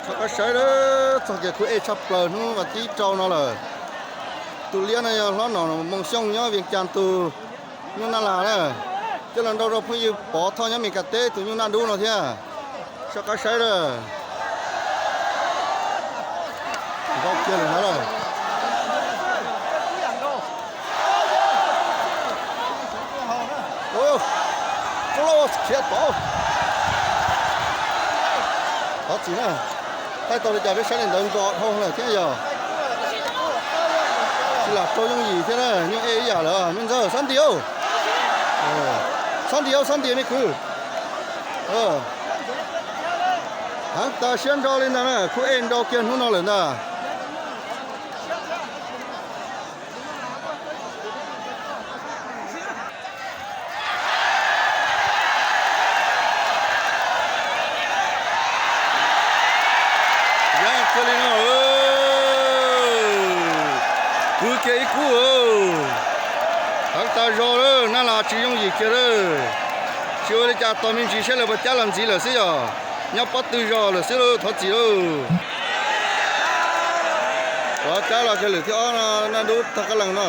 Soj qab saib lawm, txog kiag khub ej tshaj plaws hnub vas thib rau no lawm. Tus liab no yog hlob Nom Moo Xyooj nyob Vias Cas tus nyuj Naj Las na. Coj los nrau rau phooj ywg Pov Thoj nyob Mes Kas teb tus nyuj Naj Dub no thiab. Soj qab saib lawm. Nrau kiag lawm na lawm. Khiav tod. Thov txim na. Thaij tau li cas peb saib li ntawd nto dhau lawm thiab yog. Tsis lam rau yooj yim thiab na, nyuj ej ib yam lawm me ntxawg Xab Ntis. Xab Ntis, Xab Ntis me kwv. Heev tas siab ntso li ntag na, khub ej nrau kiag hnub no lawm ntag. Yaj kiag li no, kwv kiag ib kub. Heev tas zog lawm, Naj Las tsis yooj yim kiag lawm. Tsis ua li cas, tos me ntsis saib lawv puas cab los ntxiv lawm xwb yog. Nyob pob tw zog lawm xwb lauj, thov txim lauj. Ua cab los kiag lwm thib ob no, Naj Dub tag qab lees no.